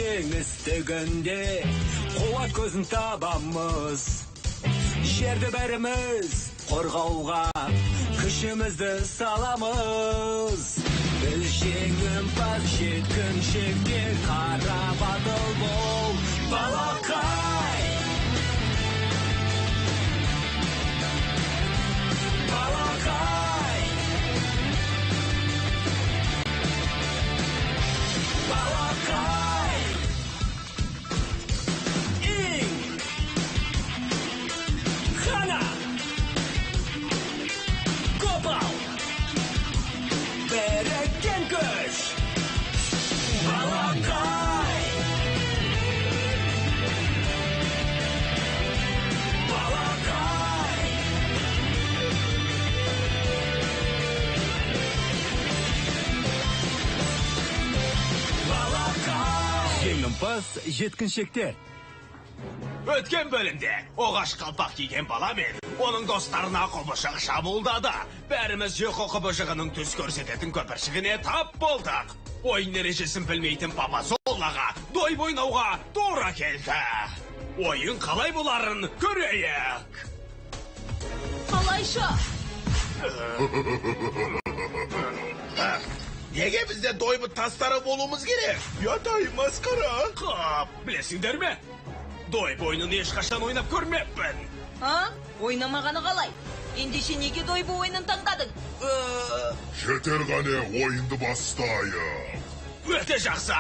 Кеңістігінде қуат көзін табамыз. Жерді бәріміз қорғауға күшімізді саламыз. Біз жеңімпаз жеткіншектер, қара батыл бол, балақай. Балақай. Балақай. Инг. Хана. Копал. Біріккен күш. Балақай. Балақай. Балақай. Жеңімпаз жеткіншектер. Өткен бөлімде оғаш қалпақ киген бала мен оның достарына құбыжық шабуылдады. Бәріміз ұйқы құбыжығының түс көрсететін көпіршігіне тап болдық. Ойын ережесін білмейтін Папазоллаға дойбы ойнауға тура келді. Ойын қалай боларын көрейік. Қалайша? Неге бізде дойбы тастары болуымыз керек? Ұят-ай, масқара. Қап, білесіңдер ме? Дойбы ойынын ешқашан ойнап көрмеппін. А? Ойнамағаны қалай? Ендеше неге дойбы ойынын таңдадың? Жетер ғане, ойынды бастайық. Өте жақсы.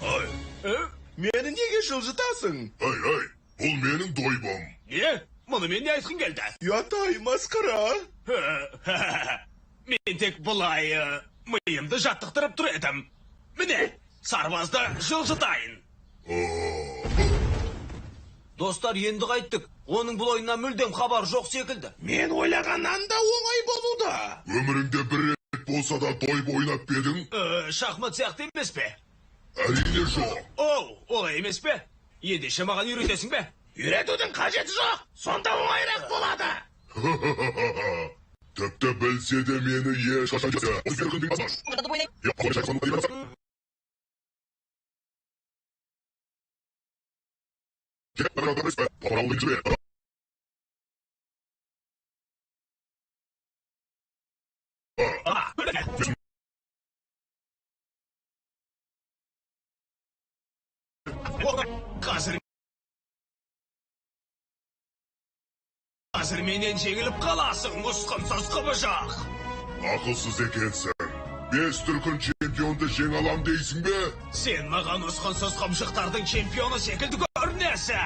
Ой, Мені неге жылжытасың? Ей, ей, бұл менің дойбым. Не? Мұнымен не айтқың келді? Ұят-ай, масқара. Мен тек былай миымды жаттықтырып тұр едім. Міне, сарбазды жылжытайын. Достар, енді қайттік. Оның бұл ойыннан мүлдем хабар жоқ секілді. Мен ойлағаннан да оңай болуда. Өміріңде бір рет болса да дойбы ойнап па едің? Шахмат сияқты емес пе? Әрине жоқ. Оу, олай емес пе? Ендеше маған үйретесің бе? Үйретудің қажеті жоқ. Сонда оңайырақ болады. Тіпті білсе де мені ешқашан. Қазір менен жеңіліп қаласың, ұсқынсыз құбыжық. Ақылсыз екенсің. 5 дүркін чемпионды жеңе алам дейсің бе? Сен маған ұсқынсыз құбыжықтардың чемпионы секілді көрінесің. А,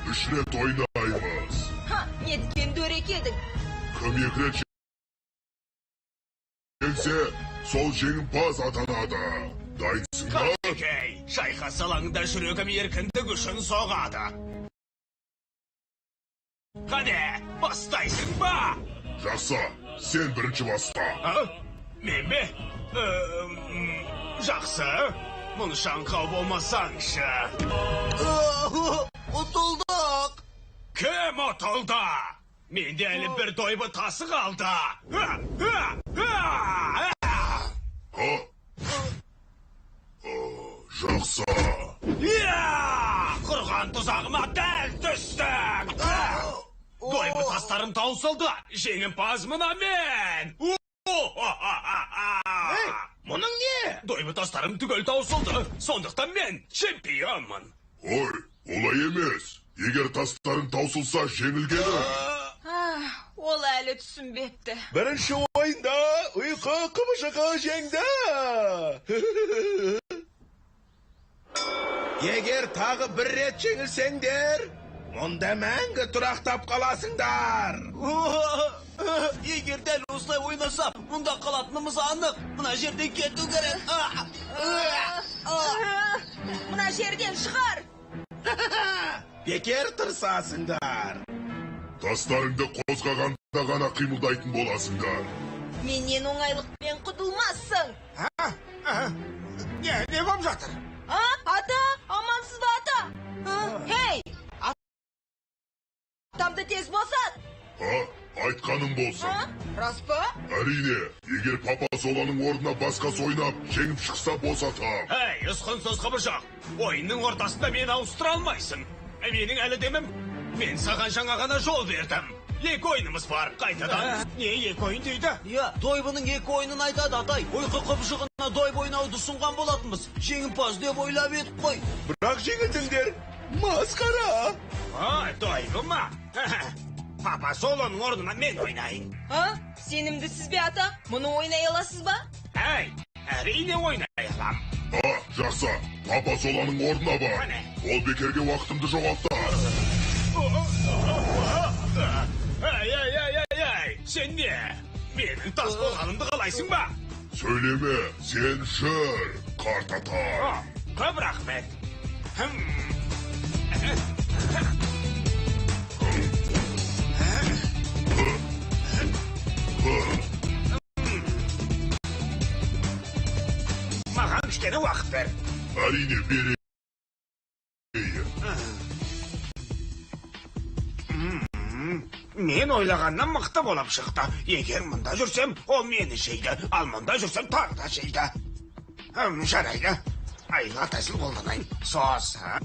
3 рет ойнаймыз. Ха, неткен дөрекі едің. Кім 2 рет жеңсе, сол жеңімпаз атанады. Дайынсың ба? Қанекей, шайқас алаңында жүрегім еркіндік үшін соғады. Қане, бастайсың ба? Жақсы, сен бірінші баста. А? Мен бе? Жақсы. Мұны аңқау болмасаңшы. Ұтылдық. Кім ұтылды? Менде әлі бір дойбы тасы қалды. Жақсы. Құрған тұзағыма дәл түстің. Дойбы тастарым таусылды. Жеңімпаз мына мен. Ей, мұның не? Дойбы тастарым түгел таусылды. Сондықтан мен чемпионмын. Ой, олай емес. Егер тастарың таусылса, жеңілгені. Ол әлі түсінбепті. Бірінші ойында ұйқы құбыжығы жеңді. Егер тағы бір рет жеңілсеңдер, онда мәңгі тұрақтап қаласыңдар. Егер дәл осылай ойнаса, мұнда қалатынымыз анық. Мына жерден кету керек. Мына жерден шығар. Бекер тырысасыңдар. Тастарыңды қозғағанда ғана қимылдайтын боласыңдар. Менен оңайлықпен құтылмассың. Не болып жатыр? А, ата, амансыз ба, ата? Хей, атамды тез босат. А, Айтқаным болсын. Рас па? Әрине, егер Папа Солоның орнына басқасы ойнап, жеңіп шықса босатам. Әй, ұсқынсыз құбыжық, ойынның ортасында мені ауыстыра алмайсың. Менің әлі демім, мен саған жаңа ғана жол бердім. Екі ойынымыз бар, қайтадан. Не екі ойын дейді? Иә, дойбының екі ойынын айтады, атай. Ұйқы құбыжығына дойбы ойнауды ұсынған болатынбыз. Жеңімпаз деп ойлап едік қой. Бірақ жеңілдіңдер. Масқара. А, дойбы ма? Папа Солоның орнына мен ойнайын. А? Сенімдісіз бе, ата? Мұны ойнай аласыз ба? Әй, әрине ойнай алам. А, жақсы. Папа Солоның орнына бар. Ол бекерге уақытымды жоғалтты. Әй, әй, әй, әй, әй, сен не? Менің тас болғанымды қалайсың ба? Сөйлеме, сен жүр, қарт атай. Көп рахмет. Маған кішкене уақыт бер. Әрине, берейін. Мен ойлағаннан мықты болып шықты. Егер мұнда жүрсем, ол мені жейді. Ал мұнда жүрсем, тағы да жейді. Жарайды. Айла тәсіл қолданайын. Сосын.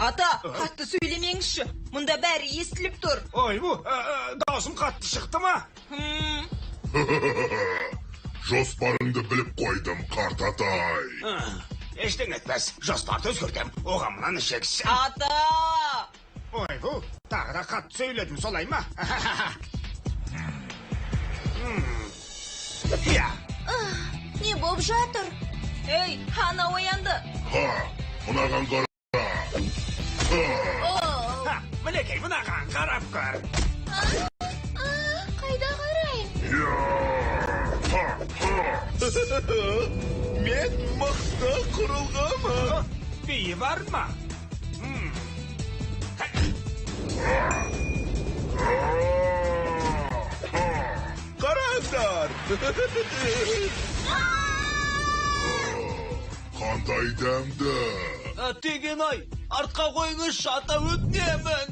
Ата, қатты сөйлемеңізші. Мұнда бәрі естіліп тұр. Ойбу, даусым қатты шықты ма? Жоспарыңды біліп қойдым, қарт атай. Ештеңе етпес. Жоспарды өзгертем. Оған мынаны жегізсем. Ата! Ойбу, тағы да қатты сөйледім, солай ма? Я. Не болып жатыр? Ей, ана оянды. Ха, мынаған қара. Ха, мінекей, мынаған қарап көр. Қайда қарайын? Мен мықты құрылғымын. Биі бар ма? Қараңдар. Қандай дәмді. Деген ай, артқа қойыңызшы, ата, өтінемін.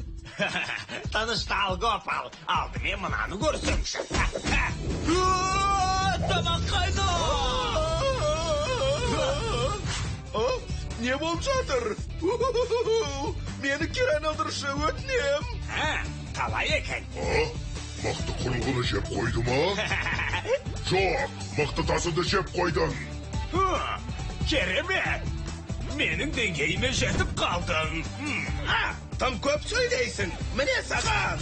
Тыныштал, Гопал. Алдымен мынаны көрсеңші. Тамақ қайда? Не болып жатыр? Мені кері айналдыршы, өтінем. Қалай екен? Мықты құрылғыны жеп қойды ма? Жоқ, мықты тасымды жеп қойдың. Керемет! Менің деңгейіме жетіп қалдың. Тым көп сөйлейсің. Міне саған.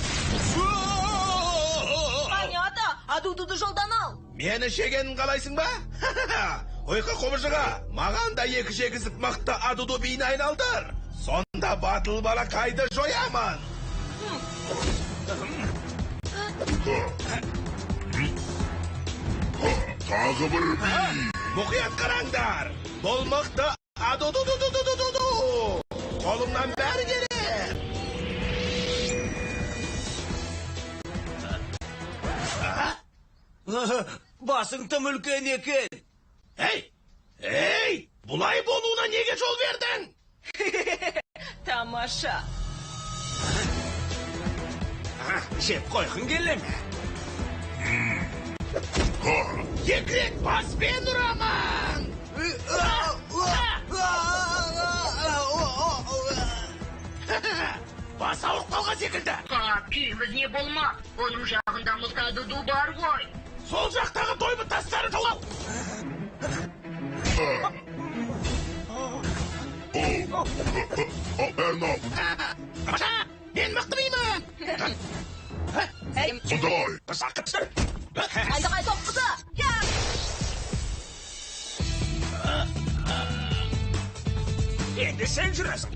Қане, ата, адудуды жолдан ал. Мені жегенін қалайсың ба? Ұйқы құбыжығы, маған да екі жегізіп мықты адуду биін айналдыр. Сонда батыл балақайды жоямын. Тағы бір би. Мұқият қараңдар. Бұл мықты адуду-ду-ду-ду-ду-ду. Қолымнан бәрі келеді. Басың тым үлкен екен. Ей, ей, бұлай болуына неге жол бердің? Тамаша. Жеп қойғың келе ме? Екі рет баспен ұрамын. Бас ауырып қалған секілді. Күйіміз не болмақ? Оның жағында мықты адуду бар ғой. Сол жақтағы дойбы тастарын жолау. Бәрін ал. Тамаша, мен мықты бимін. Сондай. Пышаққа түсір. Айдағай соққысы. Енді сен жүресің.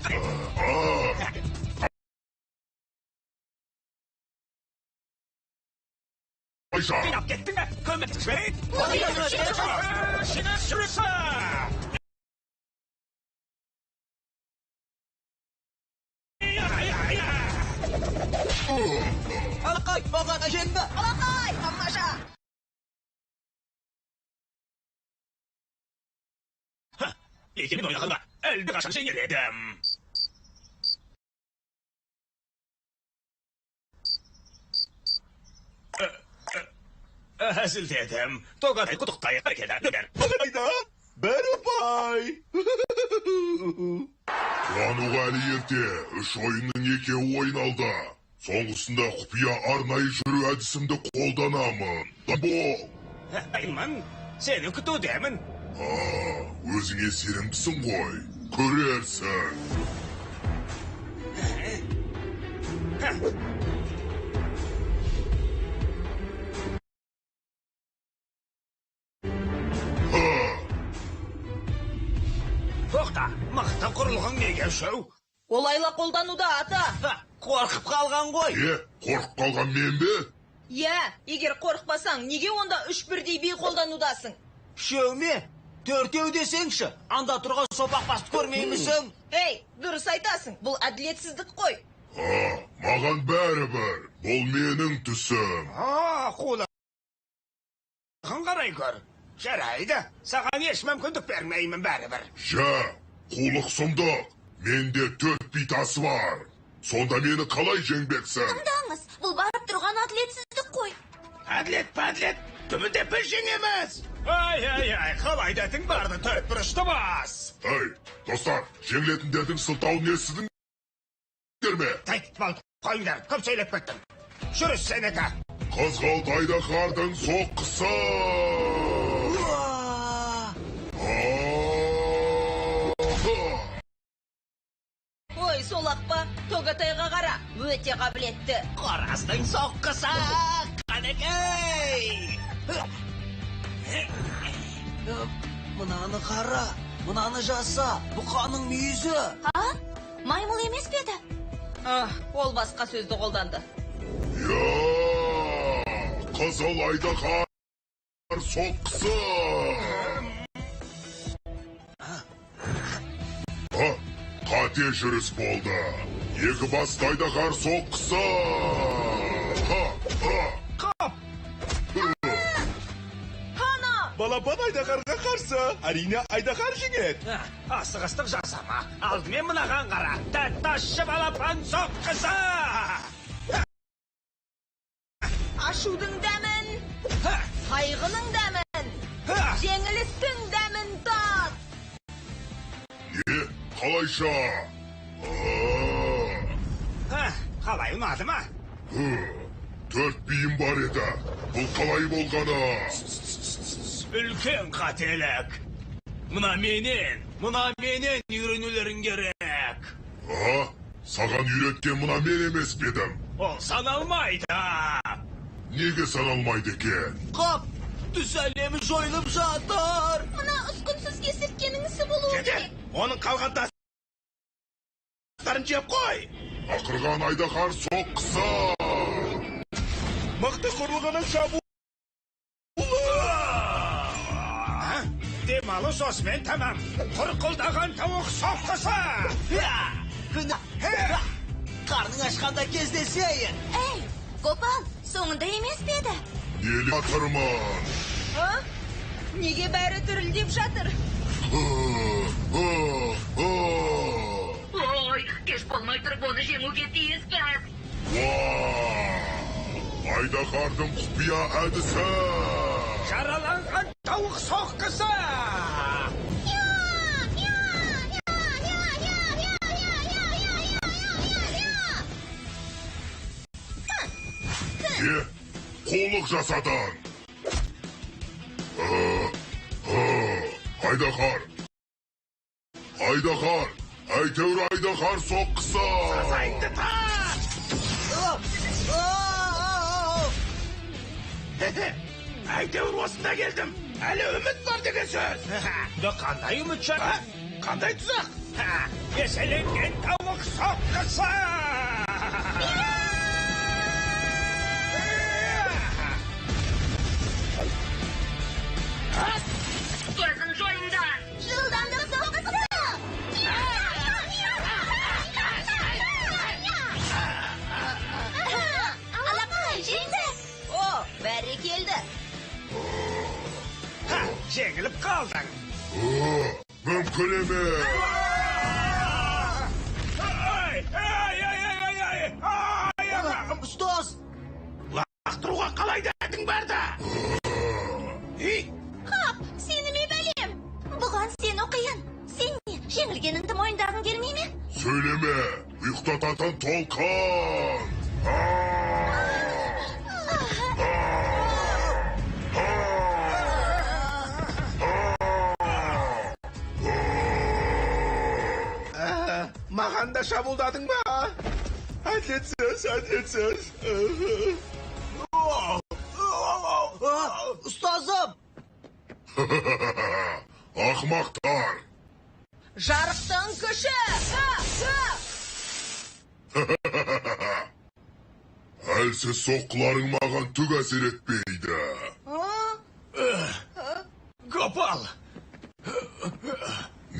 Айша. Қинап кеттің бе? Көмектес берейін. Алақай, маған жеңді. Алақай, тамаша. Екемен ойнағанда әлде қашан жеңер едім. Әзілдедім. Тогатай құттықтай әрекет. Айда, бір ұпай. Қуануға әлі ерте. Үш ойынның екеуі ойналды. Соңғысында құпия арнайы жүру әдісімді қолданамын. Бол. Дайынмын. Сені күтудемін. Өзіңе сенімдісің ғой. Көрерсің. Тоқта, мықты құрылғың неге үшеу? Ол айла қолдануда, ата. Қорқып қалған ғой. Не, қорқып қалған мен бе? Иә, егер қорықпасаң, неге онда үш бірдей би қолданудасың? Үшеу ме? Төртеу десеңші, анда тұрған сопақ басты көрмеймісің? Ей, дұрыс айтасың, бұл әділетсіздік қой. Маған бәрібір, бұл менің түсім. Қулығын қарай көр. Жарайды, саған еш мүмкіндік бермеймін бәрібір. Жә, қулық сұмдық, менде 4 би тасы бар. Сонда мені қалай жеңбексің? Тыңдаңыз, бұл барып тұрған әділетсіздік қой. Әділет, әділет, түбінде біз жеңеміз. Ай, ай, ай, қалай дәтің барды, төрт бұрышты бас. Ей, достар, жеңілетіндердің сылтауын естідіңдер ме? Тәйт, болды, қойыңдар, көп сөйлеп кеттің. Жүріс сенікі. Қызғалт айдаһардың соққысы. Ой, сол ақпа, Тогатайға қара, өте қабілетті. Қораздың соққысы, қанекей! Мынаны қара, мынаны жаса, бұқаның мүйізі. А? Маймыл емес пе еді? Ол басқа сөзді қолданды. Я, қызыл айдаһар соққысы. Қате жүріс болды. Екі басты айдаһар соққысы. Қап! Қана! Балапан айдаһарға қарсы. Әрине айдаһар жеңеді. Асығыстық жасама. Алдымен мынаған қара. Тәтті ащы балапан соққысы. Ашудың дәмін, қайғының дәмін, жеңілістің дәмін тат. Не, қалайша? Қалай ұнады ма? 4 биім бар еді. Бұл қалай болғаны? Үлкен қателік. Мына менен үйренулерің керек. Саған үйреткен мына мен емес пе едім? Ол саналмайды. Неге саналмайды екен? Қап, түс әлемі жойылып жатыр. Мына ұсқынсыз кесірткенің ісі болуы керек. Оның қалған тастарын жеп қой. Ақырған айдаһар соққысы. Мықты құрылғының шабуылы. Демалыс осымен тамам. Құрқылдаған тауық соққысы. Қарның ашқанда кездесейін. Ей, Гопал, соңында емес пе еді? Нелі жатырмын? Неге бәрі түрілдеп жатыр? Ой, кеш болмай тұрып оны жеңуге тиіспіз. Айдаһардың құпия әдісі. Жараланған тауық соққысы. Не, қулық жасадың. Айдаһар. Айдаһар, әйтеуір айдаһар соққысы. Сазайыңды тат! Әйтеуір осында келдім. Әлі үміт бар деген сөз. Қандай үміт жа? Қандай тұзақ? Еселенген тауық соққысы! Көзін жойыңдар! Жылдамдық соққысы! Алақай, жеңдік! О, бәрекелді. Жеңіліп қалдың. Мүмкін емес. Ай, ай, ай, ай, ай, ай, ай, Ұстаз! Лақтыруға қалай дәтің барды? Ей! Қап, сені ме бәлем? Бұған сену қиын. Сен не, жеңілгеніңді мойындағың келмей ме? Сөйлеме, ұйықтататын толқын! Маған да шабуылдадың ба? Әділетсіз, әділетсіз. Ұстазым! Ақмақтар! Жарықтың күші! Әлсіз соққыларың маған түк әсер етпейді. Гопал!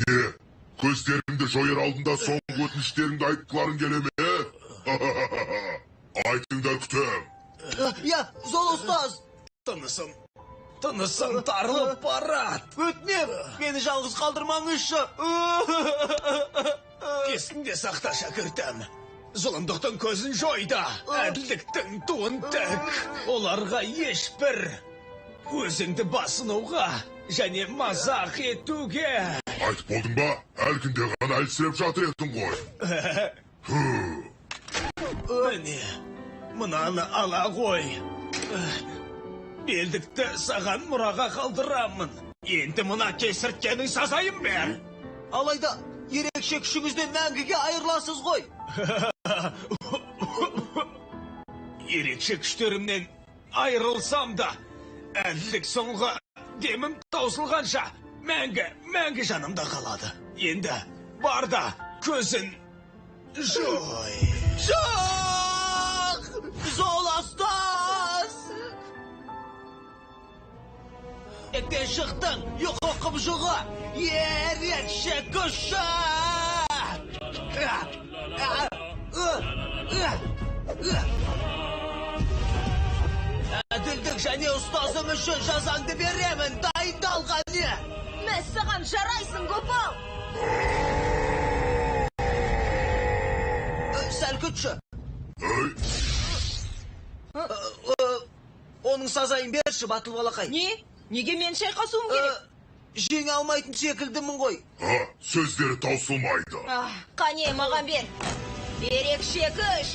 Не? Көздеріңді жояр алдында соңғы өтініштеріңді айтқыларың келе ме? Айтыңдар, күтем. Я, зол ұстаз! Тынысым тарылып барады. Өтінем, мені жалғыз қалдырмаңызшы. Есіңде сақта, шәкіртім. Зұлымдықтың көзін жойды, әділдіктің туын тік. Оларға ешбір өзіңді басынуға және мазақ етуге. Айтып болдың ба? Әлгінде ғана әлсіреп жатыр едің ғой. Міне, мынаны ала ғой. Белдікті саған мұраға қалдырамын. Енді мына кесірткенің сазайын бер. Алайда ерекше күшіңізден мәңгіге айырыласыз ғой. Ерекше күштерімнен айырылсам да, әділдік соңғы демім таусылғанша мәңгі, мәңгі жанымда қалады. Енді бар да көзін жой. Жоқ! Зол ұстаз! Ектен шықтың, ұйқы құбыжығы, ерекше күші! Әділдік және ұстазым үшін жазаңды беремін, дайындал қане! Мәссаған, жарайсың, Гопал! Сәл күтші. Оның сазайын берші, батыл балақай. Не? Неге мен шайқасуым керек? Жеңе алмайтын секілдімін ғой. Сөздері таусылмайды. Қане, маған бер. Ерекше күш.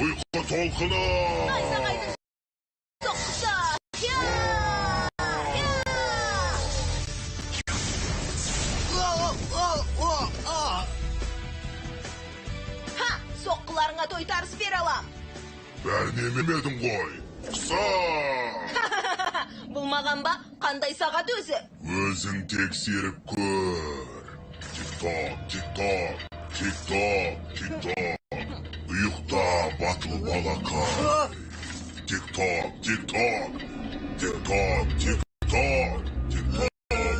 Ұйқы толқыны. Найзағайдың соққысы. Ха, соққыларыңа тойтарыс бере алам. Бәріне емедің ғой. Қыса! Бұл маған ба? Қандай сағат өзі? Өзің тексеріп көр. Тик-ток, тик-ток, тик-ток, тик-ток. Ұйықта, батыл балақай. Тик-ток, тик-ток, тик-ток, тик-ток, тик-ток,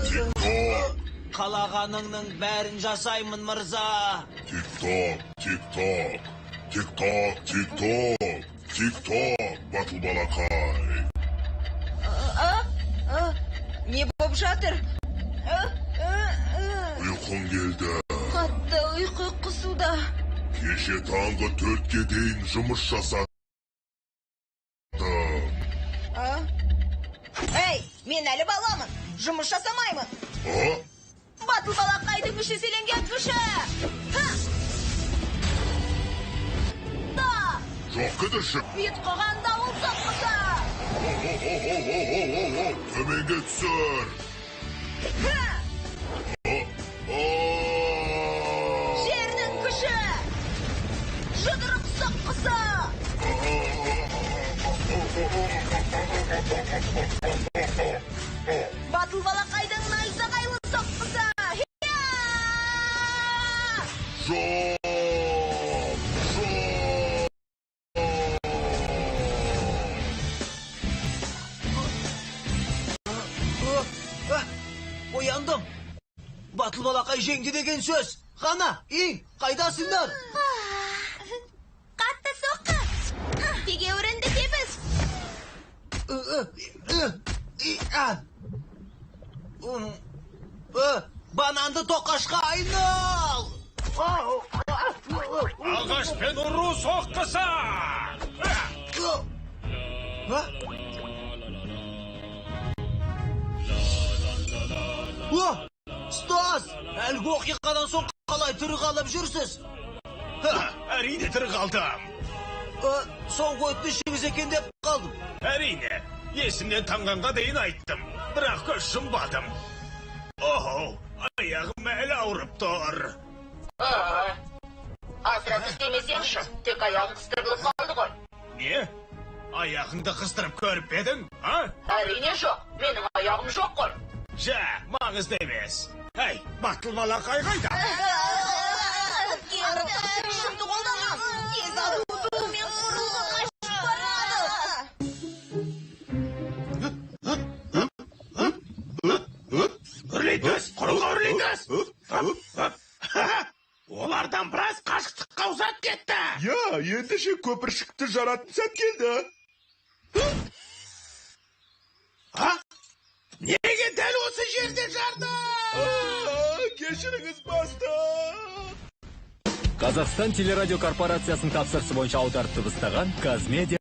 тик-ток. Қалағаныңның бәрін жасаймын, мырза. Тик-ток, тик-ток, тик-ток, тик-ток, тик-ток, батыл балақай. Не боп жатыр? Ұйқың келді. Қатты ұйқы қысуда. Кеше таңғы 4-ке дейін жұмыс жасадым. Ей, мен әлі баламын. Жұмыс жасамаймын. Батыл балақайдың үш еселенген күші. Жоқ кідірші. Ұйытқыған дауыл соққысы. Төменге түсір. Жердің күші. Жұдырық соққысы. Батыл балақайдың найзағайлы соққысы. Жоқ! Ояндым. Батыл балақай жеңді деген сөз. Қана, Иң, қайдасыңдар? Қатты соққы. Тегеурінді тебіс. Бананды тоқашқа айнал. Ағашпен ұру соққысы. О, ұстаз, әлгі оқиғадан соң қалай тірі қалып жүрсіз? Әрине, тірі қалдым. Соңғы өтінішіңіз екен деп қалдым. Әрине, есімнен танғанға дейін айттым, бірақ көз жұмбадым. Охо, аяғым әлі ауырып тұр. Азырақ істемесеңші, тек аяғың қыстырылып қалды ғой. Не? Аяғыңды қыстырып көріп пе едің, а? Әрине жоқ, менің аяғым жоқ қой. Жә, маңызды емес. Әй, батыл балақай қайда? Күшімді қолданам. Тез адумен құрылғы қашып барады. Үрлей түс, құрылғы, үрлей түс. Олардан біраз қашықтыққа ұзап кетті. Иә, ендеше көпіршікті жаратын сәт келді. А? Неге дәл осы жерде жарды? Кешіріңіз, бастық. Қазақстан телерадио корпорациясының тапсырысы бойынша аударып дыбыстаған Казмедиа.